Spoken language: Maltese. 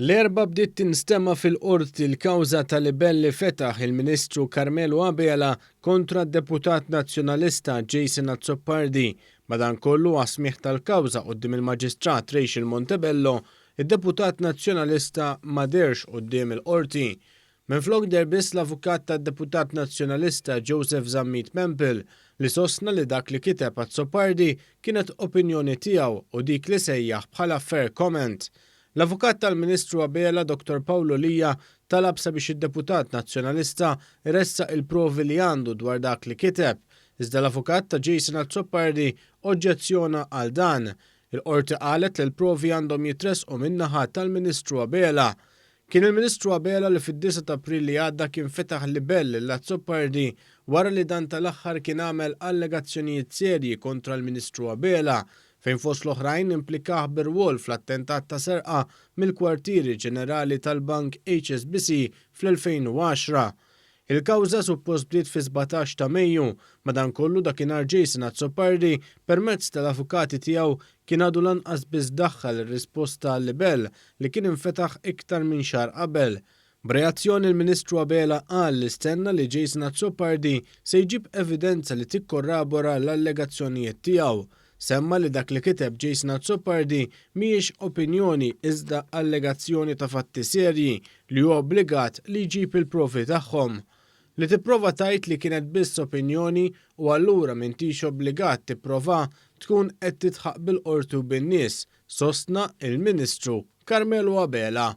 L-Erbgħa bdiet tinstema' fil-Qorti l-kawża ta' libell li fetaħ il-Ministru Carmelo Abela kontra d-Deputat Nazzjonalista Jason Azzopardi. Madankollu għas-smigħ tal-kawża quddiem il-Maġistrat Rachel Montebello, id-Deputat Nazzjonalista ma dehrx quddiem il-Qorti. Minflok deher biss l-avukat tad-deputat Nazzjonalista Joseph Zammit Maempel li sostna li dak li kiteb Azzopardi kienet opinjoni tiegħu u dik li sejjaħ bħala fair comment. L-avukat tal-Ministru Abela Dottor Paolo Lia talab sabiex id-deputat Nazzjonalista jressaq il-provi li għandu dwar dak li kiteb, iżda l-avukat ta' Jason Azzopardi oġġezzjona għal dan. Il-Qorti qalet li l-provi għandhom jitressqu min-naħa tal-Ministru Abela. Kien il-Ministru Abela li fid-disgħa ta' April li għadda kien fetaħ libell lil Azzopardi wara li dan tal-aħħar kien għamel allegazzjonijiet serji kontra l-Ministru Abela fejn fost l-oħrajn implikah bi rwol fl-attentat ta' serqa mill-kwartieri ġenerali tal-bank HSBC fl-2010. Il-kawża suppost bdiet fis-17 ta' Mejju, madankollu dakinhar Jason Azzopardi, permezz tal-avukati tiegħu, kien għadu lanqas biss daħħal ir-risposta għal-libell li kien infetaħ iktar minn xahar qabel. B'reazzjoni l-Ministru Abela qal li stenna li Jason Azzopardi se jġib evidenza li tikkorrabora l-allegazzjonijiet tiegħu. Semma li dak li kiteb Jason Azzopardi mhijiex opinjoni iżda allegazzjoni ta' fatti serji li hu obbligat li jġib il-provi tagħhom. Li tipprova tgħid li kienet biss opinjoni u allura m'intix obbligat tipprova tkun qed tidħaq bil-Qorti u bin-nies, sostna il-Ministru Carmelo Abela.